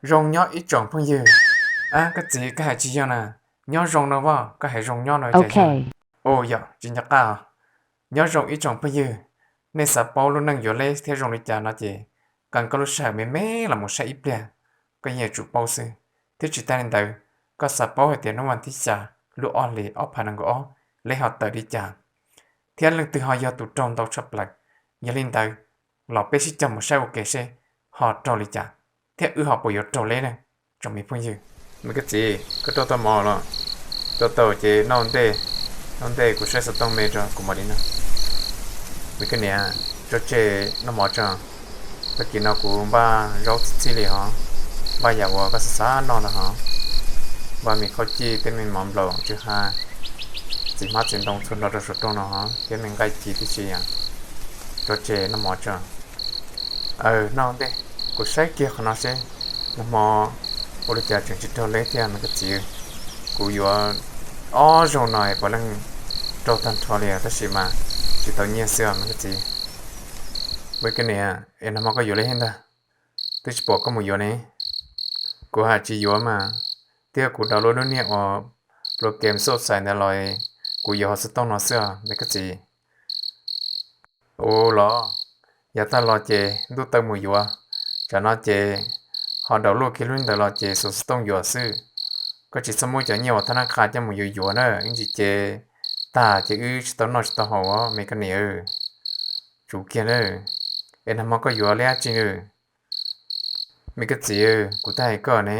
Zoo nyob ib tsoom phooj ywg. Koj txiv, koj hais tsis yog na. Nyob zoo no as, koj hais zoo nyob no cas yog? Ua yog tsis nco qab. Nyob zoo ib tsoom phooj ywg, nej xav paub lub neej yuav leb thiab zoo li cas no ces, qee koj lub sij hawm me me los mus saib ib pliag, koj yeej yuav tsum paub xwb. Thiab tsis tas li ntawd, koj xav paub hais tias hnub vas thib xya lub ob hlis ob phav nees nkaum ob leb ho tawm li cas, thiab leej twg ho yog tus raug ntau tshaj plaws. Yog li ntawd, los peb sib cog mus saib ua ke seb ho raug li cas, thiab wb ho puas yuav raug leb ne, tsoom me phooj ywg. Me koj txiv, koj rau tau mov los? Rau tau ces noj ntej, noj ntej kuv saib xov tooj me rau kuv mam li noj. Me koj niam, tso tseg noj mov tso. Tag kis no kuv npaj zaub txhij txhij li hov, npaj yam uas koj xav xav noj ntag hov. Npaj me qhaub cij thiab me mov nplaum tsw ha, txiv hmab txiv ntoo txhua nrho rau saum rooj no hov, thiab me nqaij ci tib si. Tso tseg noj mov tso. Aw, noj ntej, kuv saib kiag qhov no seb nag hmo ua li cas tseem tsis raug leb thiab me koj txiv. Kuv yuav ob zaug no puav leej raug tag nrho li tab sis mas tsis tau nyiaj xwb os me koj txiv. Me koj niam, es nag hmo koj yuav leb thiab ntag? Twb tsis pom koj mus yuav ne. Kuv hais tsis yuav mas, thiab kuv download lub niag uas program xauj xais ntawd los, kuv yuav hauv xov tooj no xwb os me koj txiv. Ua los, yav tag los ces ntuj tawm mus yuav, tsam no ces ho download kiag lub ntawd los ces xuas xov tooj yuav xwb. Koj tsis txhob muab cov nyiaj uas thab nab qha coj mus yuav yuav na, ib ntsis ces tag ces wb tsis tau noj tsis tau haus os me koj niam. Tsum kiag na. Es nag hmo koj yuav leb dab tsi na? Me koj txiv, kuv twb hais koj ne,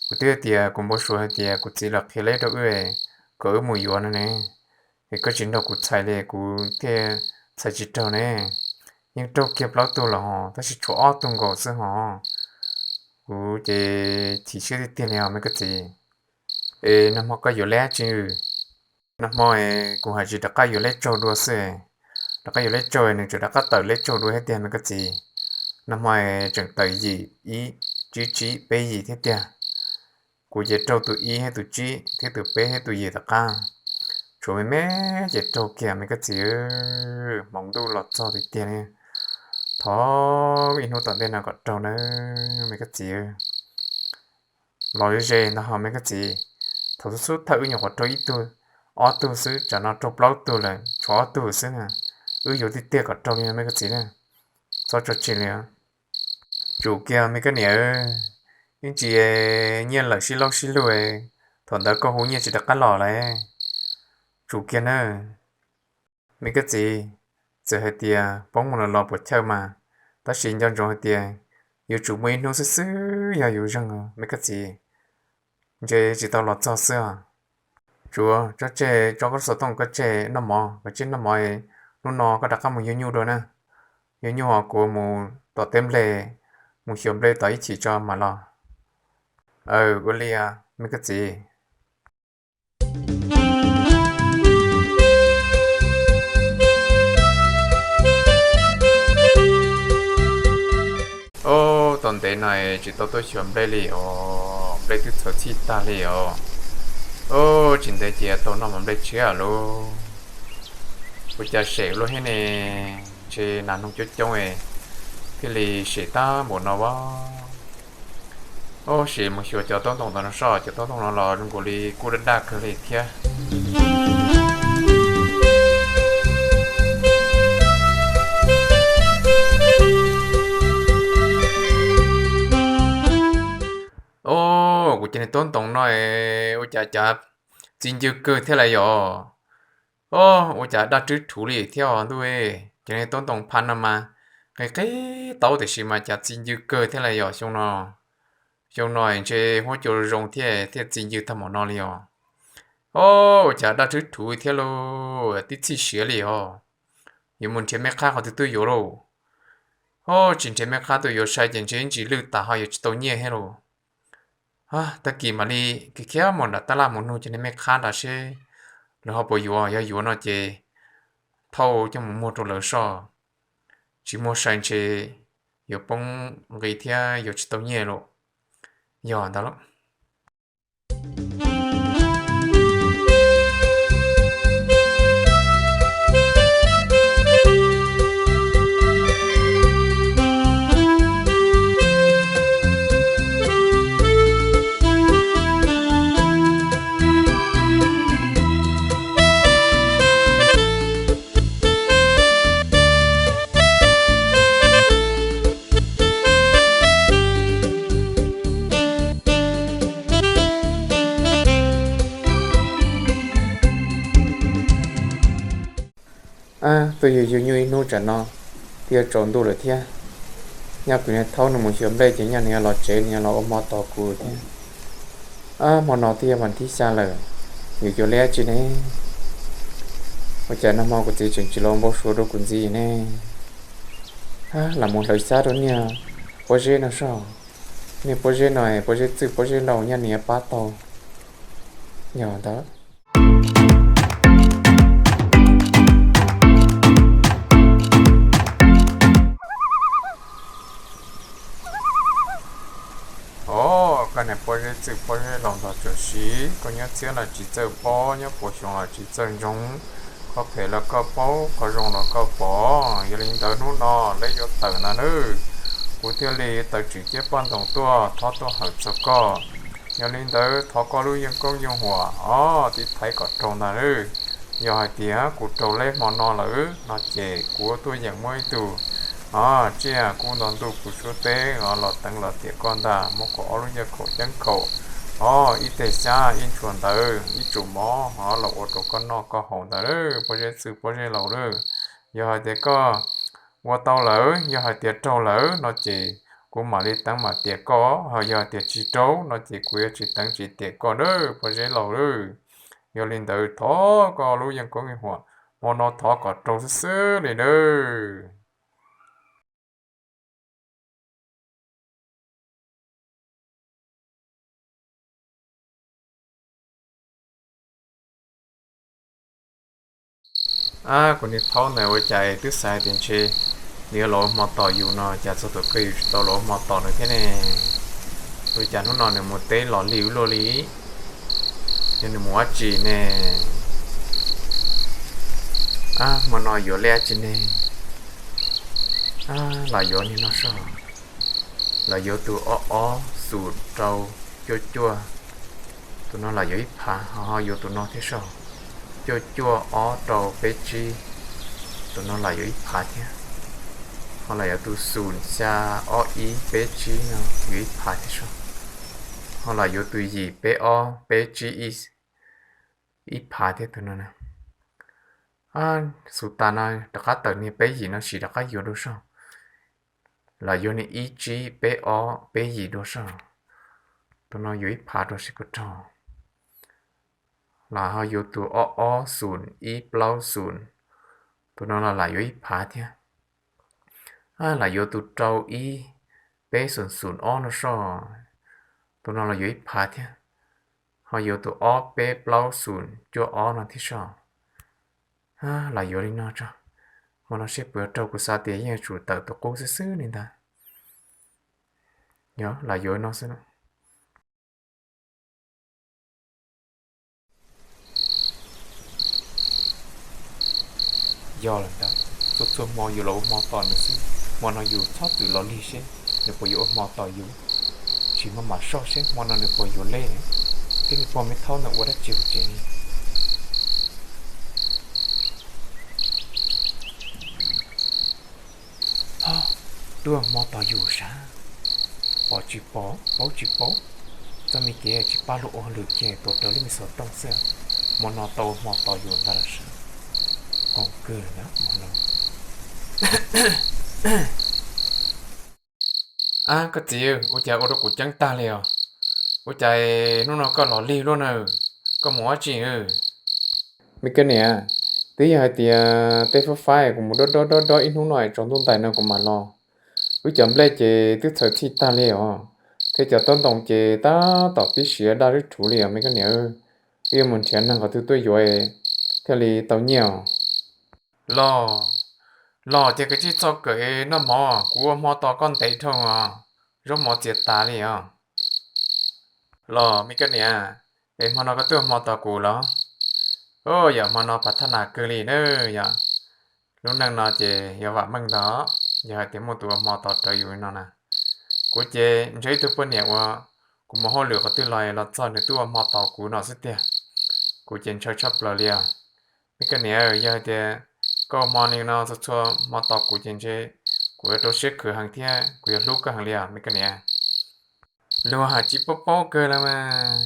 kuv twb hais tias kuv npau suav hais tias kuv txiv los qhia leb rau wb kom wb mus yuav no ne. Es koj tsis nrog kuv txhais li kuv thiaj txhais tsis raug ne. Yeej raug kiag plaub tug los hos tab sis tshuav ob tug nkaus xwb hos. Kuv ces chim siab tiag tiag li os me koj txiv. Es nag hmo koj yuav leb dab tsi? Nag hmo kuv hais tsis rov qab yuav leb tsaug dua xwb. Rov qab yuav leb tsaug nws tseem rov qab tawm leb tsaug dua thiab tiag me koj txiv. Nag hmo tseem tawm yim ib, tsib tsib peb yim thiab tiag. Kuv ces raug tus ib thiab tus tsib thiab tus peb thiab tus yim tom qab. Tshuav me me ces raug kiag me koj txiv. Hmoov ntuj los txog tiag tiag li. Thov ib hnub tom ntej no kom raug na me koj txiv. Los ze ze ntag hos me koj txiv. Thaum xub xub thawj wb nyuam qhuav raug ib tug, ob tug xwb, tsam no raug plaub tug lawm tshuav ob tug xwb na. Wb yuav tiag tiag kom raug li me koj txiv na. Txhob tso tseg li. Tsum kiag me koj niam, ib ntsis nyiaj lawm sib laub sib lug, thaum ntawd koj hu nyiaj tsis rov qab los lawm. Tsum kiag na. Me koj txiv, txawm hais tias poob mus los los puas chawj mas, tab sis nco ntsoov hais tias yuav tsum muaj ib hnub xwb xwb yog yus zeeg me koj txiv, ntshe tsis tau los txog xwb os. Tsuav tso tseg, tso koj xov tooj koj tseg noj mov, koj tseg noj mov, hnub no koj rov qab mus yug nyuj dua na. Yug nyuj ho kuv mus tom teb nplej, mus xyuas nplej tom ib chim tso mam los. Aw, ua li os me koj txiv. Ob, tom ntev no tsis tau tuaj xyuas nplej li os, nplej twb txhawv txhij tag li os. Ob, tsis ntev ces tau noj mov nplej tshiab lauj. Ua cas sem luaj thiab ne, ntshe nas noog coob coob thiaj li sem tag npaum no as. Ob, sim mus xyuas cov taub ntoo tom no soj, cov taub ntoo no los zoo nkaus li kuj daj daj kawg li thiab. Ob, kuv cov niag taub ntoo no ua cas cas txi ncw kawg thiab lawm yom. Ob, ua cas daj rwb rhuv li thiab os ntuj. Cov niag taub ntoo phaj no mas qi qi taub tiam sis mas cas txi ncw kawg thiab lawm yom xyoo no. Xyoo no ntshe huab cua zoo thiaj thiaj txi ncw tag npaum no li os. Ob, ua cas daj rwb rhuv thiab lauj, tib txhij siav li os. Yuav mus nrhiav mej qhab qhov twg tuaj yuav lauj. Ob, tsis nrhiav mej qhab tuaj yuav sai ces ntshe ib ntsis lwj tas ho yuav tsis tau nyiaj thiab lauj. Tag kis mam li khiav khiav mus nram tab laj mus nug cov niag mej qhab nrad seb lawv ho puas yuav, yog yuav no ces thauj coj mus muag rau lawv soj. Tsis muag sai ntshe yuav poob nqi thiab yuav tsis tau nyiaj lauj. Yog ntawd lauj. Twb yog yug nyuj ib hnub tsam no twb yuav tsaus ntuj lawm thiab. Nyaj kuv niag thaub nws mus xyuas nplej ces nyaj nws yuav los tsev, nws yuav los ua hmo tos kuv thiab. Ab, hmo no twb yog vas thib xya lawm, yuav yuav li dab tsi ne? Ua cas nag hmo kuv txiv tseem tsis los npau suav rau kuv ntxiv ne? Ab, lam mus hlawv xyab rau niag pob zeb no soj. Niag pob zeb no, pob zeb txwj pob zeb laus, nyaj nws yuav pab tau. Yog ntawd. Os, koj niag pob zeb txwj pob zeb laus ntog tsuam siv, koj nyob txhiab los tsis txawj paub, nyob puas xyoo los tsis txawj ntsoov, qhov phem los koj paub, qhov zoo los koj pom. Yog li ntawd hnub no lawv yuav tawm ntag nawb, kuv thiaj li tawm tsim ciab poj ntoo tuaj thov tuaj hawm txog koj. Yog li ntawd thov koj lub yeej koob yeej huam os, tib thaiv kom raug ntag nawb. Yog hais tias kuv raug leb hmo no lawm no ces kuv tuaj yeem muab ib tug tsiaj kub nto ntuj puv suab teb los teev los tiam koj ntag, muab kuv ob lub yaj khaum ceeb khaum, os, ib teg xyab ib ntshua ntawd ib tsum mov los ua rau koj noj koj haus ntag, pob zeb txwj pob zeb laus lawm. Yog hais tias koj ua tau lawm, yog hais tias raug lawm no ces kuv mam li teev mam tiam koj, ho yog hais tias tsis raug no ces kuv yuav tsis teev tsis tiam koj nawb, pob zeb laus lawm. Yog li ntawd thov koj lub yeej koob yeej huam, hmo no thov kom raug xwb xwb li nawb. Ab, kuv niag thaub ntawd ua cas twb xav tias ntshe nws yuav los ua hmo tos yus no, cas txog thaum kawg yus tsis tau los ua hmo tos nws thiab ne. Ua cas hnub no nws mus teb los lig ua luaj li? Yog nws mus ua dab tsi ne? Ab, hmo no yuav li dab tsi ne? Ab, lam yuav li no soj. Lam yuav tus ob ob xum rau cuaj cuaj. Tus no lam yuav ib phav, ho yuav tus no thiab soj. Cuaj cuaj ob rau peb tsib. Tus no lam yuav ib phav thiab. Ho lam yuav tus xum xya ob ib peb tsib no yuav ib phav thiab soj. Ho lam yuav tus yim peb ob peb tsib ib phav thiab tus no na. Xus tas no rov qab tawm niag peb yim no sim rov qab yuav dua soj. Lam yuav niag ib tsib peb ob peb yim dua soj. Tus no yuav ib phav rau seb puas raug. Lam ho yuav tus ob ob xum ib plaub xum. Tus no los lam yuav ib phav thiab. Lam yuav tus rau ib peb xum xum ob no soj. Tus no los yuav ib phav thiab. Ho yuav tus ob peb plaub xum cuaj ob no thiab soj. Lam yuav li no tso. Hmo no seb puas yuav raug, kuv xav tias yeej yuav tsum tawm tus qub xwb xwb li ntag. Yog lam yuav no xwb. Yog lawm ntag, txhua txhua hmo yus los ua hmo tos nws xwb, hmo no yus txhob txwm los lig seb nws puas yuav ua hmo tos yus. Tsis hmo mam soj seb hmo no nws puas yuav lej, thiab nws pog me thaub ntawd ua dab tsi hauv tsev. Ho, tuaj hmo tos yus sav, pom tsis pom paub tsis paub, txoj me kev tsis pab luag ua hauj lwm ces tuav rawv lub me xov tooj xwb. Hmo no tau hmo tos yus ntag los sav, qoom kawg na hmo no. Ab, koj txiv, ua cas ua rau kuv ceeb tag li os? Ua cas hnub no koj los lig luaj na? Koj mus ua dab tsi? Me koj niam, twb yog hais tias tej fab faib kuv mus dob dob dob dob ib hnub no es tsaus ntuj ntais no kuv mam los. Wb cov nplej ces twb txhaws txhij tag li os, thiab cov taub ntoo ces tab tom pib siav daj rwb rhuv li os me koj niam. Wb yuav mus nrhiav neeg qhov twg tuaj yuav thiaj li tau nyiaj os. Los, los ces koj tsis txhob kawm noj mov, kuv ua hmo tos koj ntev dhau os, zaub mov txias tas li os. Los me koj niam, es hmo no koj tuaj hmo tos kuv los? Yog hmo no pas thaj nas kawg li na, yog lub neej no ces yog vam meej ntag. Yog hais tias muaj tus ua hmo tos rawv yus no na, kuv ces ntshaw ib tug poj niam uas kuv mus hauj lwm qhov twg los los txog nws twb ua hmo tos kuv no xwb tiag. Kuv ces ntshaw tshaj plaws li os. Me koj niam, yog hais tias koj ua hmo li no txhua txhua hmo tos kuv ces ntshe kuv yuav rau siab khwv heev thiab kuv yuav hlub koj heev li os me koj niam. Luag hais tsis paub paub kawg los mas.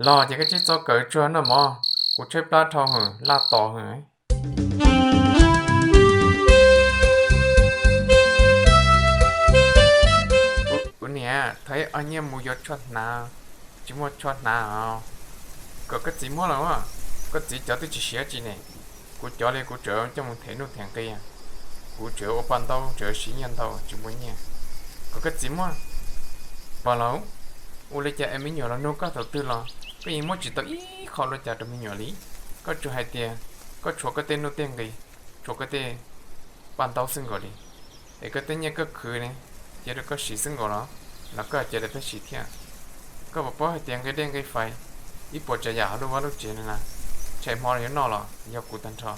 Los ces koj tsis txhob kawm tsuag noj mov, kuv tshaib plab dhau hwm laj tos hwm. Thov ib ob nyiaj mus yuav tsho hnav, tsis muaj tsho hnav os. Kom koj txiv muab los, koj txiv cov twb tsis siav tsi ne. Kuv cov li kuv tseem coj mus them nuj them nqi, kuv tseem ua paj ntaub tseem siv nyiaj ntau tsis muaj nyiaj. Kom koj txiv muab. Pog laus, ua li cas es me nyuam los nug koj thaum twg los koj yeej muab tsis tau ib qho luaj cas rau me nyuam li. Koj tsuas hais tias koj tshuav koj tej nuj tej nqi, tshuav koj tej paj ntaub xwb nkaus li, es koj tej nyiaj koj khwv ne, cia rau koj siv xwb nkaus los, los koj cia rau peb siv thiab. Koj puas paub hais tias nqi dej nqi fais, ib puas tsav yam hauv lub vaj lub tsev no na, tshais hmo los yuav noj los yog kuv tag nrho,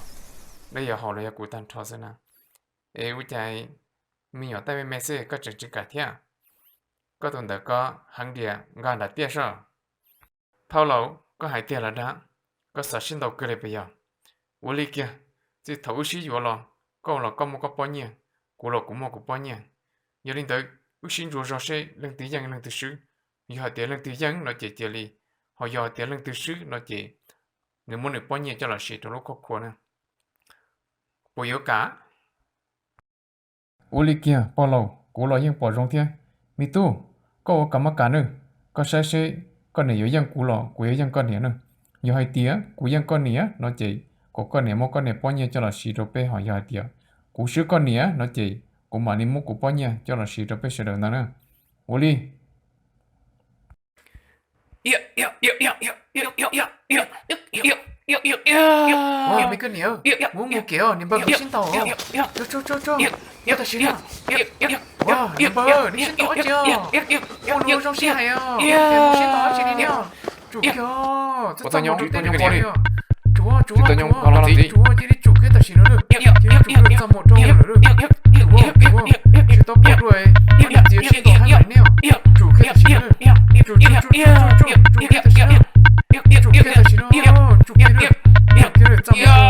dej yuav haus los yog kuv tag nrho xwb na. Es ua cas me nyuam tab me me xwb koj tseem tsis kam thiab? Koj tus ntawd koj heev diam, nkag nram tiaj soj. Thaub laus, koj hais tiag los dag, koj xav sib ntaus kawg li puas yog? Ua li kiag, txij thaum wb sib yuav los, koj los koj muaj koj pob nyiaj, kuv los kuv muaj kuv pob nyiaj. Yog li ntawd, wb sib ntsuas zog seb leej twg yeej leej twg swb. Yog hais tias leej twg yeej no ces cia li, ho yog hais tias leej twg swb no ces nws muab nws pob nyiaj coj los siv rau lub khoj khua na. Puas yuav kam? Ua li kiag pog laus, kuv los yeej pom zoo thiab. Me tub, koj ua kam maj kam nawb, koj saib seb koj niam yuav yeej kuv los kuv yuav yeej koj niam na. Yog hais tias kuv yeej koj niam no ces kom koj niam muab koj niam pob nyiaj coj los siv rau peb, ho yog hais tias kuv swb koj niam no ces kuv mam li muab kuv pob nyiaj coj los siv rau peb sawv daws ntag na. Ua li. Me koj niam, muab mus kev os, niam npawg koj sib ntaus. Tso tso tso, tam sim no. Niam npawg, neb sib ntaus dab tsi os? Ua li zoo sib hais os, sib ntaus dab tsi li niam? Tsum kiag, txhob txaj muag rau tej niag poj niam. Tsum tsum tsum, cia li tsum kiag tam sim no. Tsum tsum, tsis tau pom dua, niam txiv sib ntaus heev li niam. Tsum kiag tam sim no, tsum tsum tsum tsum, tsum kiag tam sim no, tsum kiag tam sim no, tsum kiag, tsum kiag, txaj muag.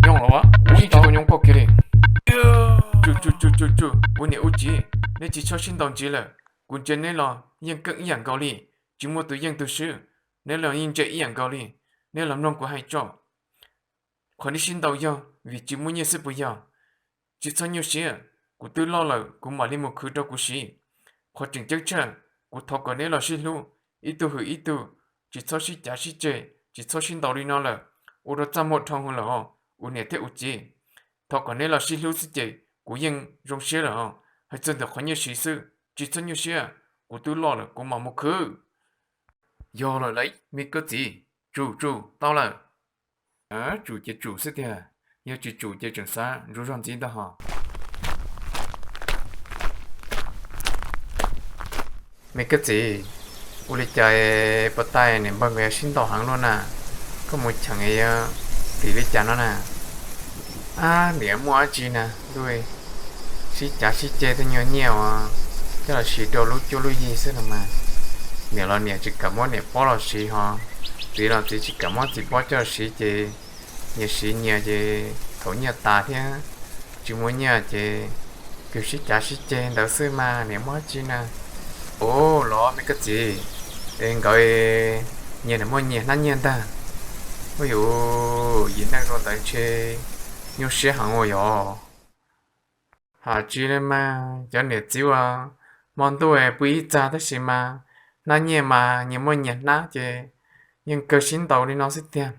Nyob los, kuv yeej tsis tau nyob koj kiag li. Tsum tsum tsum tsum tsum, ua niam ua txiv, neb tsis txhob sib ntaus ntxiv lawm. Kuv ntsia neb los yeej keej ib yam nkaus li, tsis muaj tus yeej tus swb. Neb los yeej ntse ib yam nkaus li, neb los mloog kuv hais tso. Qhov neb sib ntaus yog vim tsis muaj nyiaj xwb puas yog? Tsis txhob nyuaj siab, kuv twb loj lawm kuv mam li mus khwv rau kuv siv. Qhov tseem ceeb tshaj, kuv thov kom neb los sib hlub, ib tug hwm ib tug, tsis txhob sib cav sib ceg, tsis txhob sib ntaus li no lawm, ua rau txaj muag dhau hwv lawm os, ua niam thiab ua txiv. Thov kom neb los sib hlub xwb ces kuv yeej zoo siab lawm os. Hais txog ntawm qhov nyiaj siv xwb, tsis txhob nyuaj siab, kuv twb loj lawm kuv mam mus khwv. Yog lawm lauj me koj txiv, tsum tsum tau lawm. Tsum ces tsum xwb tiag, yog tsis tsum ces tseem xav ntsuas zog ntxiv ntag hos. Me koj txiv, ua li cas puag ta niam npawg nkawd yuav sib ntaus heev luaj na? Koj mus cheem yuav tim li cas no na? Ab, niam muaj dab tsi na, sib cav sib ceg tej nyuag nyiaj uas coj los siv rau lub cuab lub yig xwb no mas. Niam los niam tsis kam muab niam pob los siv hos, txiv los txiv tsis kam muab txiv pob coj los siv ces nyias siv nyias ces thaum nyiaj tas thiab tsis muaj nyiaj ces kws sib cav sib ceg ntawd xwb mas niam muaj dab tsi na. Ua los me koj txiv, es nkawd nyias niam muaj nyias hnab nyiaj ntag. Ua yuv, yim neej zoo ntawd ntshe nyuaj siab heev ua yog. Hais tsis li mas cov niam txiv uas hmo ntuj pw ib txag tab sis mas hnab nyiaj mas nyias muaj nyias hnab ces yeej kawg sib ntaus li no xwb tiag.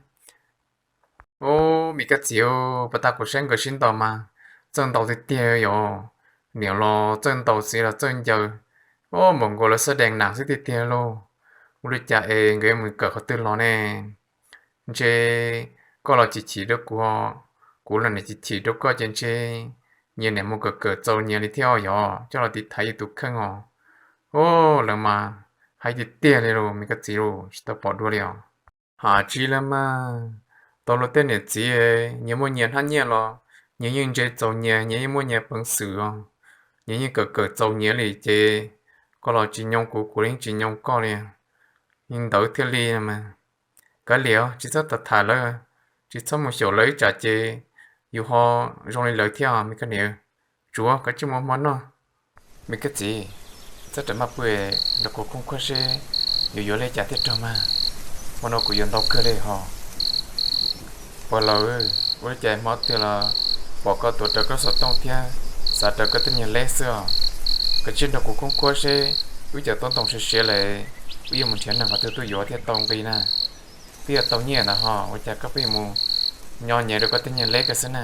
Ub, me koj txiv, puag ta kuv saib nkawd sib ntaus mas txawj ntaus tiag tiag yom. Niam los txawj ntaus, txiv los txawj ncaws. Ub, npaum nkaus lawv xab dees nas xwb tiag tiag lauj. Ua li cas es nkawd yuav mus kawm qhov twg los ne? Ntshe koj los chim chim rau kuv, kuv los niam chim chim rau koj ces ntshe nyias niam mus kawm kawm txaus nyias li thiab yom, coj los tiv thaiv yus tus kheej os. Ub, lawv mas hais tiag tiag li lauj me koj txiv lauj, tsis tau pom dua li os. Hais tsis li mas, tau luag tej niam txiv, nyias muaj nyias hnab nyiaj los nyias yeej ntse txaus nyias, nyias yeej muaj nyias peev xwm os. Nyias yeej kawm kawm txaus nyias li ces koj los tsis nyoo kuv, kuv los yeej tsis nyoo koj li. Yeej ntawd thiaj li mas. Kav liam, tsis txhob tham tham lawv, tsis txhob mus xyaum lawv ib tsam ces yus ho zoo li lawv thiab me koj niam. Tsuav kav tsij mus hmo noj. Me koj txiv, txhob rawm maj pw, nrog kuv khooj khuab seb yuav yuav li cas thiaj raug mas. Hmo no kuv yuav ntau kawg li hos. Pog laus, ua li cas hmo twg los pom koj tuav rawv koj xov tooj thiab xav rawv koj tej niag leb xwb os? Koj cia li nrog kuv khoob khuab seb wb cov taub ntoo siav siav lawm, wb yuav mus nrhiav neeg qhov twg tuaj yuav thiaj tau nqi na. Twb yog tau nyiaj ntawd ho ua cas koj pheej mus nyo nyev rau koj tej nyiaj leb koj xwb na.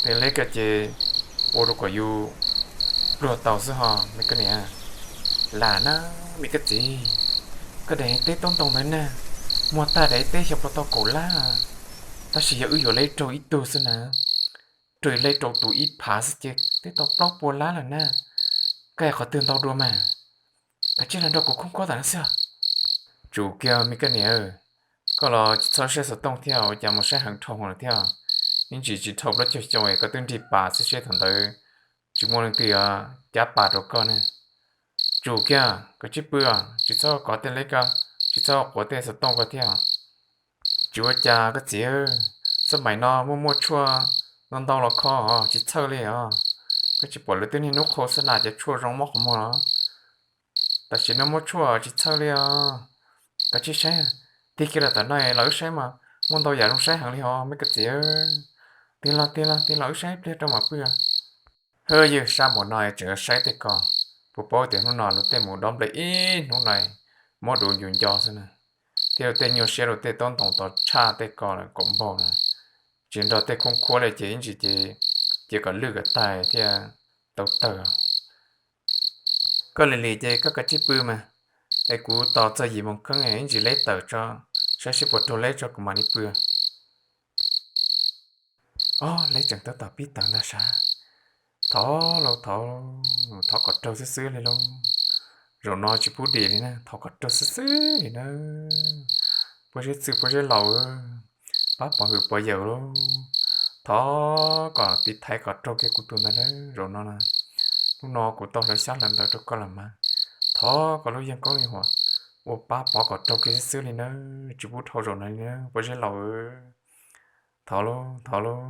Tej leb koj ces ua rau kom yus pluag tau xwb ho me koj niam. Lam na, me koj txiv, koj daim teb taub ntoo ntawd na, muag tag daim teb xyov puas tau kaum lab, tab sis yog wb yuav leb raug ib tug xwb na, raug leb rau tus ib phav xwb ces twb tau plaub puas lab lawm na. Koj qhov twg ntau dua mas, koj cia li los nrog kuv khoob khuab tam no xwb. Tsum kiag me koj niam, koj los tsis txhob saib xov tooj thiab, ua cas mus saib heev dhau lawm thiab. Ib ntsis tsis dhau plaub caug xyoo es koj twb nrig pas xwb, seb thaum ntawd tsis muaj leej twg yuav cab pas rau koj ne. Tsum kiag, koj cia li pw, tsis txhob kov tej leb ko, tsis txhob quav tej xov tooj ko thiab. Tsis ua cas koj txiv, xab maim no muaj muaj tshuaj ntau ntau los kho os, tsis txhawj li os. Koj tsis pom lawv twb niaj hnub qhau xab nas cov tshuaj zoo mob qhov muag los? Tam sim no muaj tshuaj tsis txhawj li os. Koj cia li saib, tig kiag los tom no los wb saib mas, muaj ntau yam zoo saib heev li os me koj txiv. Tig los tig los tig los wb saib ib pliag rau mam pw. Hwb, yog sab npaum no tseem yuav saib tej ko, puas paub tias hnub no luag tej mus dob nplej ib hnub no mob duav ncu nco xwb na. Thiab luag tej nyuaj siab, luag tej taub ntoo tau tshaj tej ko lawm kaum npaug na. Tsis nrog tej khoob khuab li ces ib ntsis ces cia kom lwj kom tag thiaj tau tawg. Koj lim lim ces koj kav tsij pw mas, es kuv tos txog yim moos kheeb ib ntsis leb tawm tso, saib seb puas raug leb tso kuv mam li pw. Ob, leb tseem tab tom pib tawg ntag sav. Thov lauj, thov, thov kom raug xwb xwb li lauj. Zaum no tsis pub dim li na, thov kom raug xwb xwb li na. Pob zeb txwj pob zeb laus, pab pov hwm pov yawm lauj, thov kom tiv thaiv kom raug kiag kuv tus ntawd na. Zaum no na, hnub no kuv tau hlawv xyab hlawv ntawv rau koj los mas, thov koj lub yeeb koob li huam ua pab pov kom raug kiag xwb xwb li na, tsis pub dhau zaum no li na pob zeb laus. Thov lauj, thov lauj.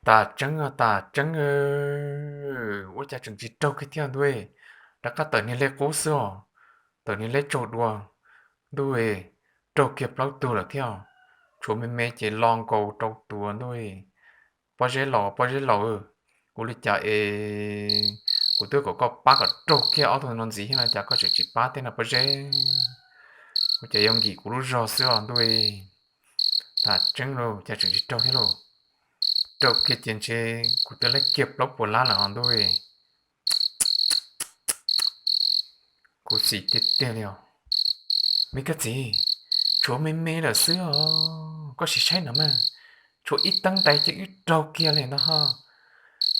Tas tseeb, tas tseeb, ua cas tseem tsis raug kiag thiab ntuj, rov qab tawm niag lej qub xwb os, tawm niag lej tsaug dua, ntuj, raug kiag plaub tug lawm thiab, tshuav me me ces lo nkaus rau tus ntuj. Pob zeb laus, pob zeb laus, ua li cas es kuv twb kom koj pab kom raug kiag ob tug no ntxiv thiab no cas koj tseem tsis pab tej no pob zeb? Ua cas yuav nkim kuv lub zog xwb os ntuj. Tas tseeb lauj, cas tseem tsis raug thiab lauj? Raug kiag ces ntshe kuv twb laib kiag plaub puas lab lawm os ntuj. Khuv xim tiag tiag li os. Me koj txiv, tshuav me me lawm xwb os, koj sim saib no mas, tshuav ib teeb ntais ces wb raug kiag li ntag ho.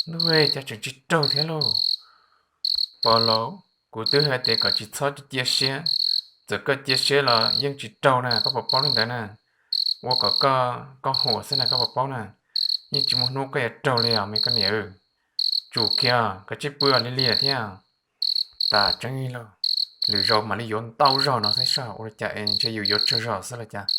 Ntuj, cas tseem tsis raug thiab lauj? Pog laus, kuv twb hais tias kom tsis txhob cia siab, txawm koj cia siab los yeej tsis raug na, koj puas paub li ntawd na? Ua kom koj huam xwb na, koj puas paub na? Yeej tsis muaj hnub koj yuav raug li os me koj niam. Tsum kiag, koj cia li pw ua li liam thiab. Tas tseeb li lauj, lwm zaus mam li yuav ntau zog no thiab saib ua li cas es ntshe yus yuav tsawg zog xwb los cas.